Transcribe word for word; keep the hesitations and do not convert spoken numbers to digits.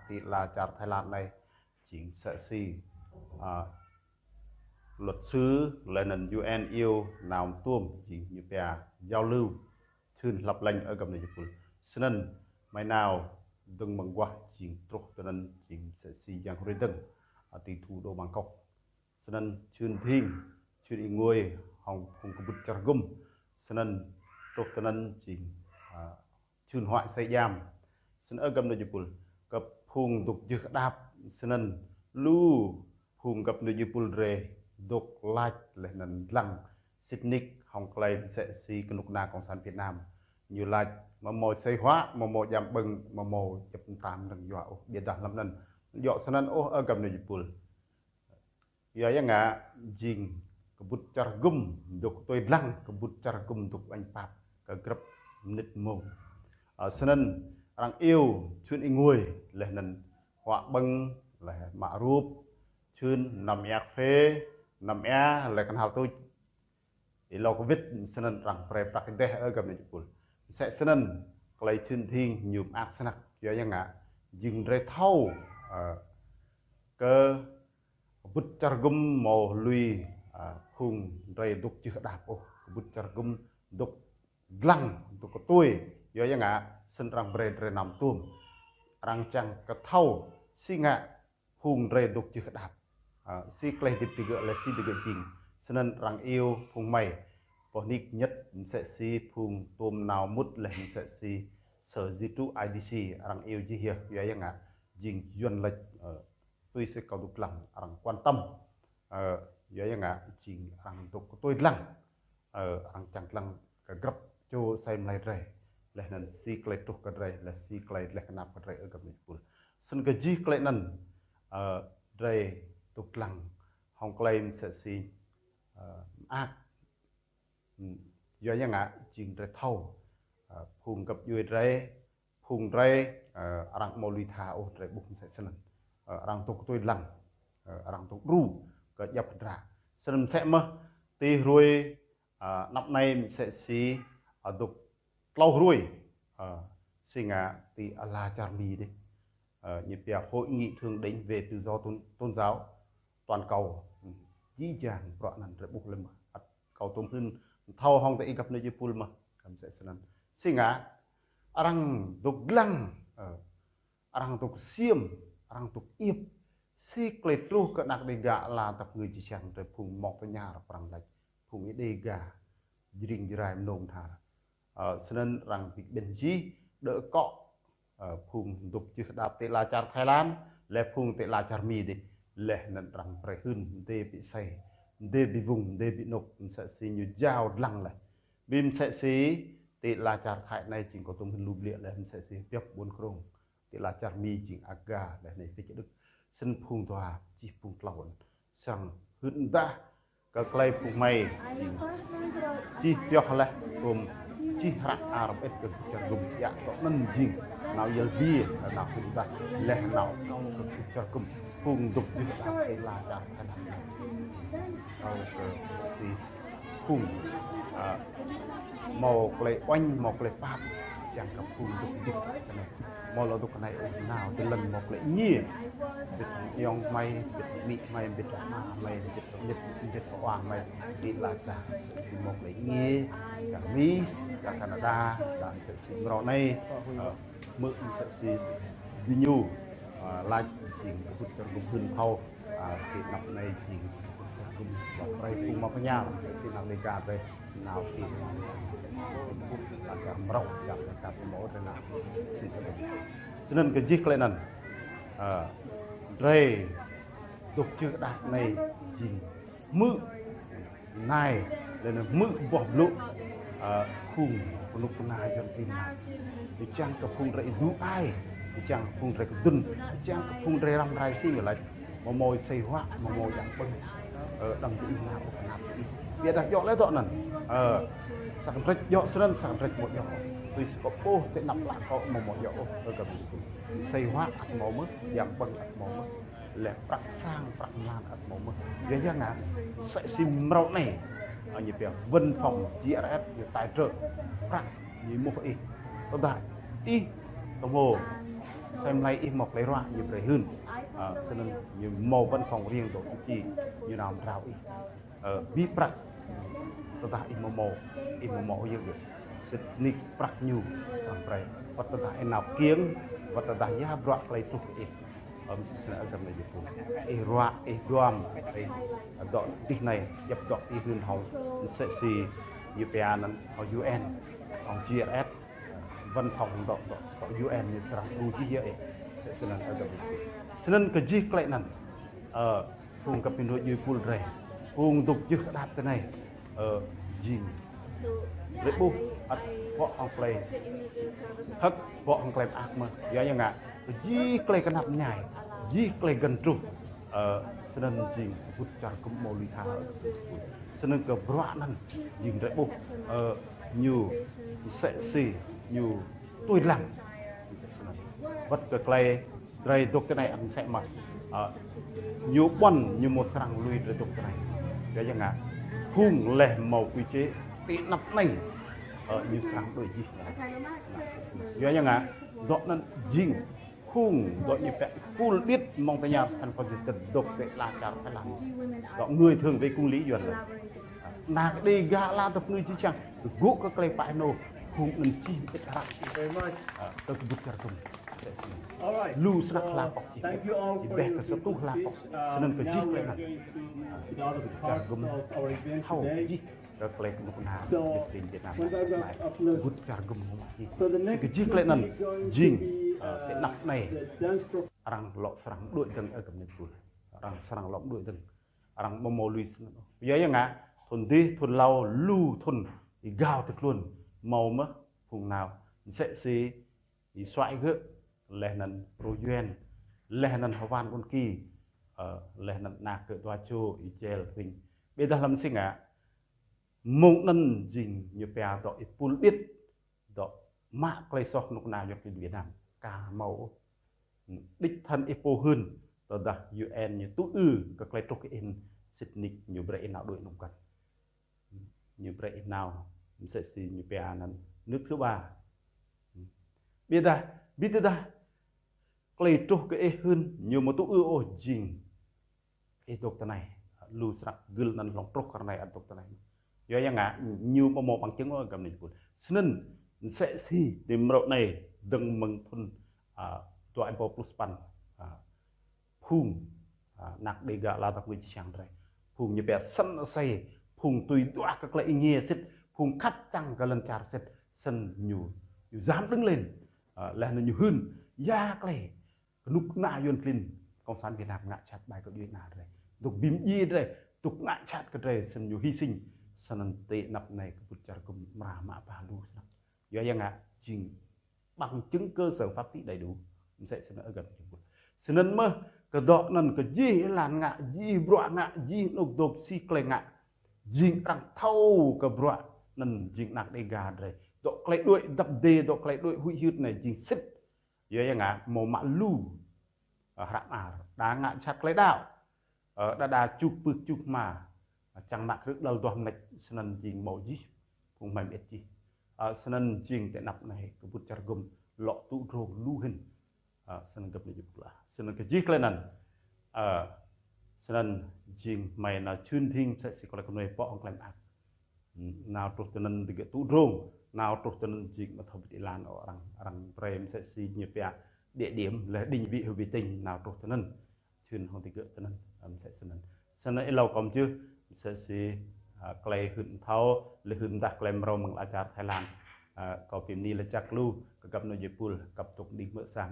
ti la čar Thái Lan anai, jing msĕ si, a, luật sư, laih anŭn U N iâu nao tuôm, jing ñu pia giao lưu, čhưn hlăp leng ơ găp nui jơpul. Snăn, mai nao, dơ̆ng mơguah, jing truh tơ anŭn, jing msĕ si yang hrơi dơ̆ng, a, ti thủ đô Bangkok. Snăn čhưn dhing, čhưn ênguôi, hŏng phung kơbŭt čar gŭm. Snăn truh tơ anŭn jing, a, čhưn huă asơi djam. Snăn ơ găp nui jơpul, kơ phung dôk jưh kơdap, snăn lu phung găp nui jơpul drei dôk lač laih anŭn dlăng sĭt nik hŏng klei msĕ si kơnuk kơna Cộng sản Việt Nam. Ñu lač, mâo mâo asơi huă, mâo mâo djam ƀơ̆ng, mâo mâo djăp mtam dơ̆ng yua ôh, ƀiădah hlăm anŭn. Djŏ snăn ôh ơ găp nui jơpul. Yua yang ngă, jing kơbŭt čar gŭm dôk tui dlăng, kơbŭt čar gŭm dôk uănh pap kơ grăp mnĭt mông. A, snăn arăng iâu čhưn ênguôi, laih anŭn huă ƀơ̆ng, laih mă rup, čhưn năm ia kphê, năm ia, laih kơnhal tuč. Êlâo kơ wĭt, snăn arăng brei prăk kơdeh ơ găp nui jơpul. Msĕ snăn, klei čhưn dhing ñu mơak snăk, yua yang ngă, jing drei thâo, a, kơ kơbŭt čar gŭm mâo lui, a, phung drei dôk jưh kơdap ôh, kơbŭt čar gŭm dôk dlăng, dôk kơtui, yua yang ngă, snăn arăng brei drei nao tuôm. Arăng čang kơ thâo, si ngă phung drei dôk jưh kơdap. A, si klei hdĭp digơ̆ laih si digơ̆ jing. Snăn arăng iâu phung hmei, boh nik ñĕt msĕ si phung tuôm nao mŭt laih msĕ si Sở Di trú I D C, arăng iâu jih yơh, yua yang ngă, jing Yuăn lač, ơ, tui si kâo dôk dlăng, arăng quan tâm. Ơ, yua yang ngă, jing arăng dôk kơtui dlăng. Ơ, arăng čang dlăng kơ grăp čô asơi mlei drei. Laih anŭn si klei truh kơ drei, laih si klei laih kơnap kơ drei ơ găp nui jơpul. Snăn kơ jih klei anŭn, ơ, drei dôk dlăng hŏng klei msĕ si, ơ, mơak. Hm, yua yang ngă, jing drei thâo, ơ, phung găp djuê drei, phung drei, ơ, arăng mâo lui tha ôh drei ƀuh msĕ snăn. Ơ, arăng dôk kơtui dlăng, ơ, arăng dôk đru kơ djăp hdră. Snăn msĕ mơh, ti hruê, ơ, anăp anai msĕ si, ơ, dôk tlâo hruê, ơ, si ngă ti ala čar Mi dih. Ơ, ñu pia Hội nghị thượng đỉnh về tự do tôn, tôn giáo toàn cầu. Jih jang bruă anăn drei ƀuh leh mơh. Ăt kâo tuôm hưn thâo hŏng tơ ih găp nui jơpul mơh. Kơ msĕ snăn. Si ngă, arăng dôk dlăng, ơ, arăng dôk ksiêm, arăng dôk iêp. Si klei truh kơ anak Dêga ala tăp ngui jih jang drei phung mŏk tơña arăng lač. Phung Dêga, Jring Jrai Mnông Mơdhar. Ơ, snăn arăng bi kƀĭn jih, đơ akŏ, ơ, phung dôk jưh kơdap ti ala čar Thái Lan, laih phung ti ala čar Mi dih, laih anŭn arăng brei hưn, mdê bi asơi, mdê bi wung, mdê bi anôk, msĕ si ñu jao dlăng laih. Bi msĕ si ti ala čar Thái anai jing kâo tuôm hưn lu bliă laih msĕ si pioh ƀuôn krông. Ti ala čar Mi jing Aga, laih anai Việt Đức. Snăn phung dua, jih phung tlâo anŭn. Srăng hưn mdah kơ klei phung hmei jing jih pioh laih tuôm jih hră arăng ƀuh kơ čar gŭm yă tŏ anŭn jing nao yăl dliê, nao hưn mdah, laih nao kơ čar gŭm phung dôk jưh kơdap ti ala čar Thái Lan. Kâo kơ si phung, a, mâo klei uănh, mâo klei pap, čang kơ phung dôk jưh kơnai. Mâo lŏ dôk kơnai ôh nao, ti lăn mâo klei êngiê. Bĭt ayŏng hmei, bĭt amĭ hmei, bĭt ama hmei, bĭt amĭ, bĭt awa hmei, ti ala čar msĕ si mâo klei êngiê, čar Mi, čar Canada, đa msĕ si mrâo anai, ơ, hmư̆ msĕ si diñu, ơ, lač jing kơbŭt čar gŭm hưn thâo, ơ, ti anăp anai jing kơbŭt čar gŭm, ƀă brei phung mâo kơña, msĕ si anak Dêga drei, nao ti, msĕ si kơbŭt čar mrâo, čar, čar mâo drei nao, msĕ si. Snăn kơ jih klei anăn, ơ, drei dôk jưh kơdap anai jing hmư̆ anai, laih anŭn hmư̆ boh blŭ, ơ, phung kơnuk kơna Yuăn klin anai. Ñu čang kơ phung drei êdu ai, ñu čang kơ phung drei kơdŭn, ñu čang kơ phung drei răm rai si ñu lač. Mâo mâo asơi huă, mâo mâo djam ƀơ̆ng, ơ, đăm tơ ih nao ôh kơnap tơ ih. Ƀiădah djŏ leh dŏ anăn. Ơ, sa kdrêč djŏ snăn, sa kdrêč amâo djŏ ôh. Tui si kâo ƀuh ti anăp ală kâo amâo mâo djŏ ôh, ơ găp nui jơpul. Asơi huă ăt mâo mơh, djam ƀơ̆ng ăt mâo mơh. Laih prăk sang, prăk mlan ăt mâo mơh. Yua yang ngă, msĕ si mrâo anai, ơ, ñu pia văn phòng G R S ñu tài trợ prăk ñu êmuh ih. Tơdah ih tơmô Sem lei ih mâo klei ruă ñu brơi hưn. Ơ, snăn ñu mâo văn phòng riêng dŏ sui či, ñu nao mdrao ih. Ơ, bi prăk, tơdah ih mâo mâo, ih mâo mâo yơh, sĭt nik prăk ñu srăng brơi. Wăt tơdah ih nao kiêng, wăt tơdah ya bruă klei truh kơ ih. Ơ, msĕ snăn ơ găp ană jơpun. Ih ruă, ih duam, ih dŏ dih anei, djăp dŏ ih hưn hŏng, msĕ si ñu pia anăn hŏng U N, hŏng G R S, văn phòng dŏ, dŏ, dŏ U N ñu srăng đru jih yơh ih. Msĕ snăn ơ găp ană jơpun. Snăn kơ jih klei anăn. Ơ, phung găp ană djuai êpul drei. Phung dôk jưh kơ đăp ti anei. Ơ, jing drei ƀuh ăt bŏ hŏng klei hơ̆k, bŏ hŏng klei mơak mơh. Yua ya ngă, jih klei knap mñai, jih klei găn truh. Ơ, snăn jing kơ bŭt čar gŭm mâo lui tha. Snăn kơ bruă anăn jing drei ƀuh, ơ, ñu msĕ si ñu tui dlăng. Msĕ snăn. Wăt kơ klei drei dôk ti anei ăt msĕ mơh. Ơ, ñu ƀuăn ñu mâo srăng lui drei dôk ti anei. Yua ya ngă, phung leh mâo quy chế ti anăp anei, ơ, ñu srăng đuĕ jih. Msĕ snăn. Yua ya ngă, dŏ anăn jing phung dŏ ñu pĕ pul điêt mơ̆ng tơña San Francisco dôk ti ala čar Thái Lan. Dŏ người thường về công lý yuan lĕ. Anak Đêga ala dŏ ngui jih jang. Gŭ kơ klei pă ênô, phung anăn jih ƀĭt hră. Ơ, kơ kơ bŭt čar gŭm. Msĕ snăn. Lu snăk hla pŏk jih. Ih ƀĕ kơ sa tuh hla pŏk. Snăn kơ jih klei anăn. Ơ, kơ bŭt čar gŭm. Thâo jih. Kơ klei knŭk kna Việt Nam Việt Nam. Bŭt čar gŭm mơh. Snăn kơ jih klei anăn jing, ơ, ti anăp anei. Arăng lŏ srăng đuĕ dơ̆ng ơ găp ană jơpun. Arăng srăng lŏ đuĕ dơ̆ng. Arăng ƀu mâo lui snăn ôh. Yua ya ngă, thŭn dih, thŭn êlâo, lu thŭn êgao ti tluôn mâo mơh phung nao. Msĕ si Y Suai gơ̆, leh anăn Rô Yuan, leh anăn H'Wan Ƀun Ki, ơ, leh anăn anak gơ̆ dua čô, Y Jel, Huing. Ƀiădah hlăm si ngă, mơ̆ng anăn jing ñu pia dŏ êpul điêt, dŏ mă klei soh knŭk kna yuăn klin Việt Nam. Ka mâo ôh. Đích thân ih pô hưn, tơdah U N ñu tŭ ư kơ klei truh kơ ih, sĭt nik ñu brơi ih nao đuĕ nŭng kăn. Ñu brơi ih nao, msĕ si ñu pia anăn nước thứ ba. Ƀiădah, ƀiădah klei truh kơ ih hưn, ñu mâo tŭ ư ôh jing ih dôk ti anei, lu snăk gưl anăn hlŏng truh kơ anei ăt dôk ti anei. Yua ya ngă, ñu ƀu mâo bằng chứng ôh găp ană jơpun. Snăn, msĕ si, ti mrâo anei, dơ̆ng mơ̆ng thŭn, ơ, dua êbâo pluh sa păn, ơ, phung, ơ, anak Đêga ala dŏ ngui jih jang drei. Phung ñu pia săn asei, phung tui duah kơ klei êngiê sĭt, phung khăp čiăng kơ lăn čar sĭt, snăn ñu, ñu dám đứng lên, ơ, leh anăn ñu hưn, ya klei knŭk kna yuăn klin, Cộng sản Việt Nam ngă jhat ƀai kơ djuê ana drei. Dôk bi mdjiê drei, dôk ngă jhat kơ drei, snăn ñu hy sinh, snăn ti anăp anei kơ bŭt čar gŭm mra mă ba lu snăk. Yua ya ngă, jing bằng chứng cơ sở pháp lý đầy đủ. Msĕ snăn ơ găp ană jơpun. Snăn mơh, kơ dŏ anăn kơ jih êlan ngă, jih bruă ngă, jih anôk dôk si klei ngă. Jing arăng thâo kơ bruă anăn jing anak Đêga drei. Dŏ klei đuĕ dăp dê, dŏ klei đuĕ huĭ hyưt anei jing sĭt. Yua ya ngă mâo mă lu, ơ, hră mơar. Đa ngă jhat klei đăo. Ơ, đa đa čuk pưk čuk hma. Ơ, čiăng mă krư̆ đăl duah mnêč snăn jing mâo jih. Phung hmei mơĭt jih. Ơ, snăn jing ti anăp anei kơ bŭt čar gŭm lŏ tŭ drông lu hĭn. Ơ, snăn găp ană jơpun. Snăn kơ jih klei anăn. Ơ, snăn jing hmei nao čhưn dhing msĕ si klei knuih pŏk hŏng klei mơak. Nao truh tinăn digơ̆ tŭ drông, nao truh tinăn jing mă thâo bĭt êlan ôh arăng, arăng brei msĕ si ñu pia địa điểm leh định vị hyu bi tinh nao truh tinăn. Čhưn hŏng digơ̆ tinăn, msĕ snăn. Snăn êlâo kâo mjưh, msĕ si, ơ, klei hưn thâo, leh hưn dah klei mrâo mơ̆ng ala čar Thái Lan. Ơ, kâo bi mni lač jăk lu, kơ găp ană jơpul, kăp dôk đĭ mơ̆ sang.